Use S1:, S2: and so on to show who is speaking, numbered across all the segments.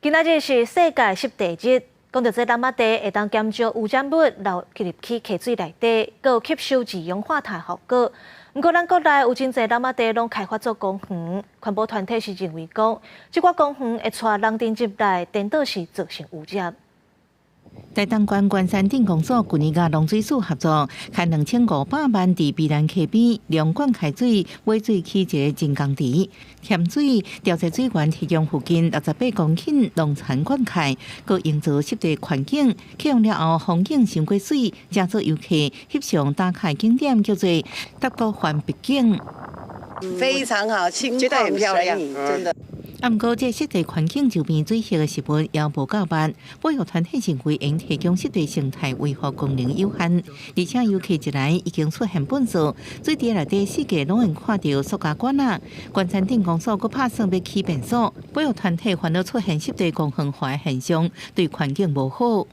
S1: 今仔日是世界濕地日，講著這湳仔地會當減少污染物流入去溪水內底，閣有吸收二氧化碳效果。毋過，咱國內有真濟湳仔地攏開發做公園，環保團體是認為講，這寡公園會帶人陣入來，顛倒是造成污染。
S2: 台東縣關山鎮公所舊年佮農水署合作，開2500萬佇卑南溪邊龍灌開水，買水起一个人工池，鹹水調節水源提供附近68公頃農田灌溉，閣營造濕地環境。啟用了後，風景傷過媠，誠濟遊客翕相打卡景點叫做搭國環碧景。
S3: 非常好，
S4: 覺得很漂亮，真的。
S2: 啊，毋過這濕地環境周邊水域的植物也無夠密，保育團體認為應提供濕地生態維護功能有限，而且遊客一來已經出現糞掃，水池內底四界攏會看著塑膠管仔。關山鎮公所閣拍算欲起便所，保育團體煩惱出現濕地公園化的現象，對環境無好。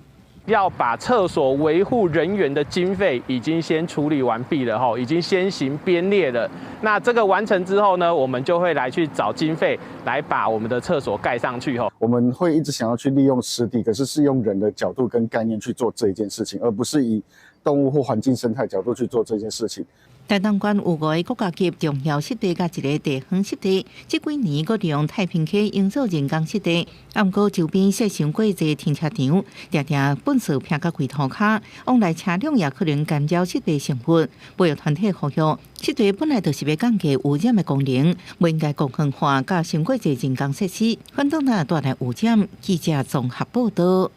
S5: 要把廁所維護人員的經費已經先處理完畢了，哈，已經先行編列了。那這個完成之後呢，我們就會來去找經費，來把我們的廁所蓋上去，哈。
S6: 我們會一直想要去利用濕地，可是是用人的角度跟概念去做這一件事情，而不是以動物或環境生態角度去做這件事情。
S2: 台東縣有五个國家級重要濕地佮一个地方濕地，這幾年閣利用太平溪營造人工濕地。啊，毋過周邊設傷過濟停車場，定定糞掃拚甲規塗跤，往來車輛也可能干擾濕地生物。保育團體呼籲，濕地本來就是欲降低污染的功能，袂應該公園化佮傷過濟人工設施，反倒來帶來污染。記者綜合報導。